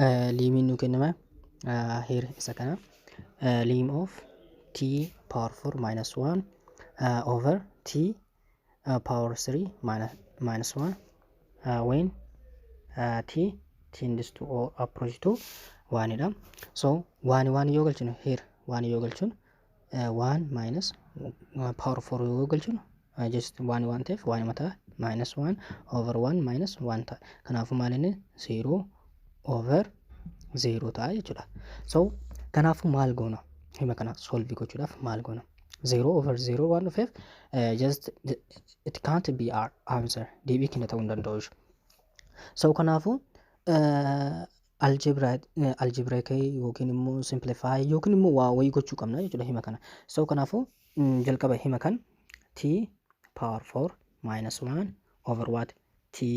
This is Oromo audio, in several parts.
Limiin nu kenname here isa kana, lim of t power 4 minus 1 over t power 3 minus 1 when t tends to or approach to 1 dha. So 1 1 yoo galchinu, here 1 yoo galchinu, 1 minus power 4 yoo galchinu, just 1 waan ta'eef 1 mataa minus 1 over 1 minus 1 ta'a. Kanaafuu maal inni 0 over 0 ta'a jechuudha. So kanaafuu maal goona? Hima kana solve gochuudhaaf maal goona? 0 over 0 waan dhufeef, just it can't be our answer. Deebii keenya ta'uu hin danda'u. So kanaafuu algebraic yookiin immoo simplify yookiin immoo waa wayii gochuu qabna jechuudha hima kana. So kanaafuu jalqaba hima kan t power 4 minus 1 over what? T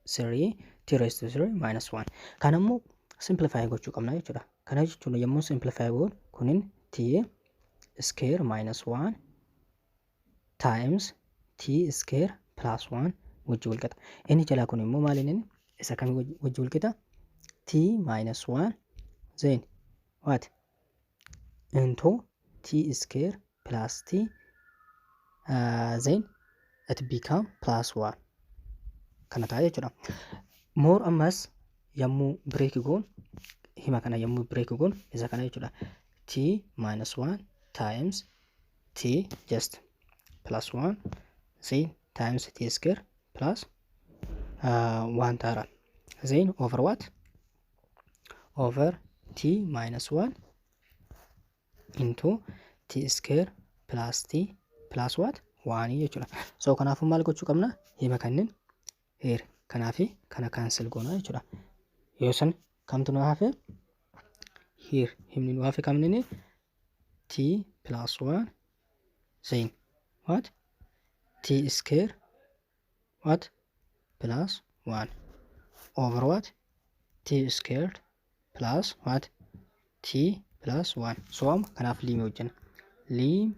3, t raised to 3 minus 1. Kana immoo simplify gochuu qabna jechuudha. Kana jechuun yommuu simplify goonu kunin t square minus 1 times t square plus 1 wajji wal qixa. Inni jalaa kun immoo maal inni isa kamii wajji wal qixa? T minus 1 then what? Into t square plus t, then it become plus 1 kana ta'a jechuudha. More ammas yommuu break goon, hima kana yommuu break goon, isa kana jechuudha. T minus 1 times t just plus 1 then times t square plus 1 ta'a. Then over what? Over t minus 1 into t square plus t plus what? 1 jechuudha. So kanaafuu maal gochuu qabna? Hima kanneen here kanaafi kana cancel goona jechuudha. Yoo san kamtu nu hafe? Here himni nu hafe kamnini t plus 1 then what? T square what? Plus 1 over what? T squared plus what? T plus 1. So amma kanaaf limii hojjenna. Lim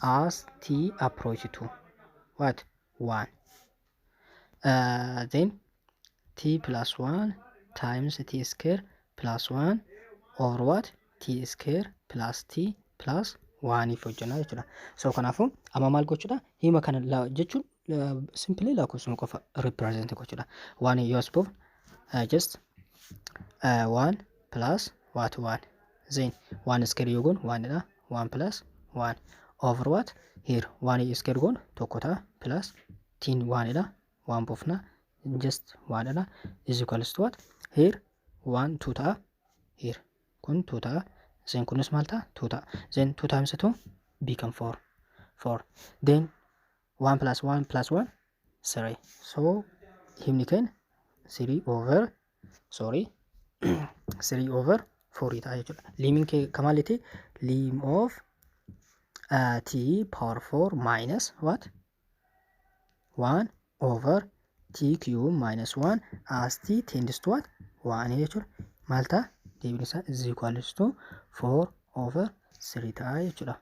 as t approach to what? 1, then t plus 1 times t square plus 1 over what? T square plus t plus 1 if hojjenna jechuudha. So kanaafuu amma maal gochuudha? Hima kana jechuun simply lakkoofsuma qofa represent gochuudha. Waan yoo as buufne, just 1 plus what? 1, then 1 square yoo goon 1 dha, 1 plus 1 over what? Here 1 square goon tokko ta'a, plus t 1 dha, 1 buufna, just 1 dha, is equals to what? Here 1 2 ta'a, here kun 2 ta'a, then kunis maal ta'a? 2 ta'a. Then 2 times 2 become 4, 4, then 1 plus 1 plus 1, 3. So himni keenya 3 over, sorry, 3 over 4 ta'a jechuudha. Limiin kee kamaaliiti? Lim of t power 4 minus what? 1 over t cube minus 1 as t tends to what? 1 jechuudha. Maal ta'a? Deebiin isaa is equals to 4 over 3 ta'a jechuudha.